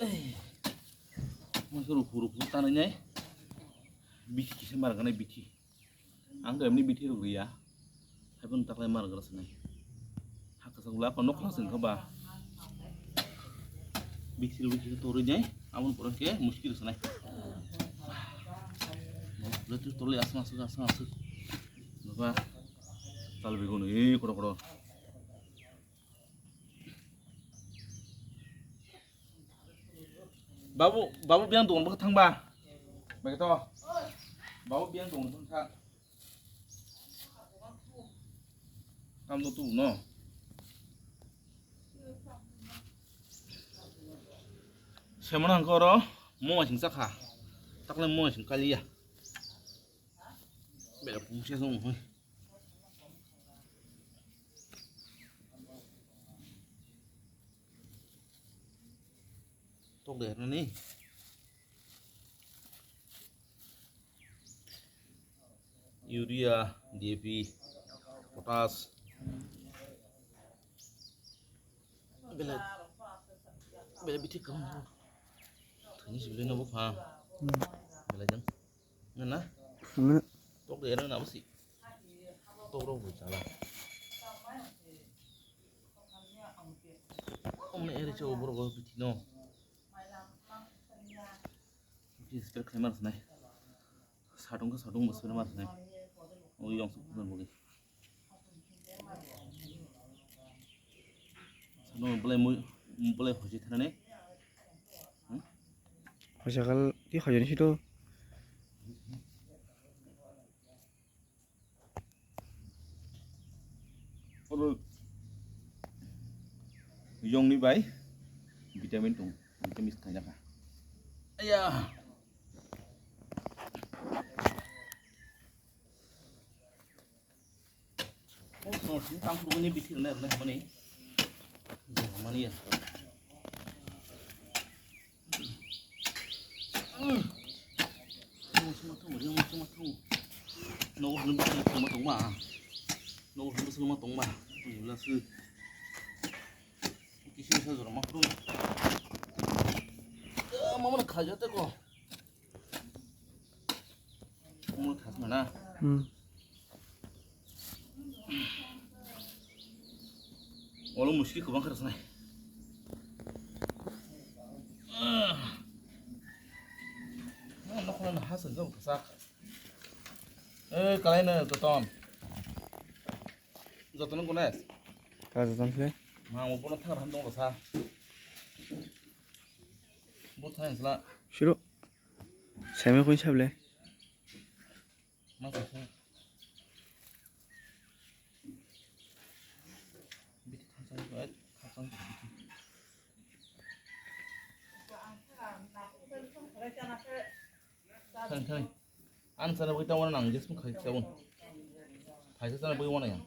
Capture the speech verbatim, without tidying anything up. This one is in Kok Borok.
Ei. Mo suru huru huru tanai nai. Bithi kisa mar ganai bithi. Ang to emni bithi ruk riya. Hai pun taklai mar gara sanai. Haka sa gula pa nokla sing kaba. Bithi ruk bithi to ri nai. Amun pura ke muskil sanai. Letu tole asma asuk asma asuk. Baba. Tal begun ei koro koro. Babu, babu biyang dong bwkha thangba. Bagi to. Babu biyang dong bwkha thang. Tam do tu no. Semana hangko ro mo sing sakha. Takle mo sing kaliya. Bela pungse song hoi. Tok de nani. Urea, D A P, potash. Bela, bela bithi kam. Thani sibili no bupha. Bela jang. Nana? Tok de nana basi. Tok rok bo chala. Omne eri cho borok go bithi no. Bithi spray khlai mar sinai. Satung khe satung bo sibili mar sinai. O yong suk phunan bo. Satung belai mui belai hoji thanani. Hoja kal ki hoja ni sito. Oro yongni bai vitamin tong, vitamin khaina kha. Aya. Tang ni bithi rwna rwna hamani. Hamani ya. Nogo hwnwi bwswk ma tongma. Nogo hwnwi bwswk ma tongma. Wnglaswk. Kisi kisa jora ma phuru. Mama na khaja te ko. Mo thas mana. Hmm. Olo muski kubang kar sanai. Nokhono hasan jong kasak. Eh, kalai na toton. Jotono guna. Ka joton khle? Ma mo bono thang ram dong sa. Bo thang sala. Shuru. Saima koi sable. Thang, thang. Ani sana bagwi tamo nang jesmo khai tabun. Thaisa sana bagwi wana yang.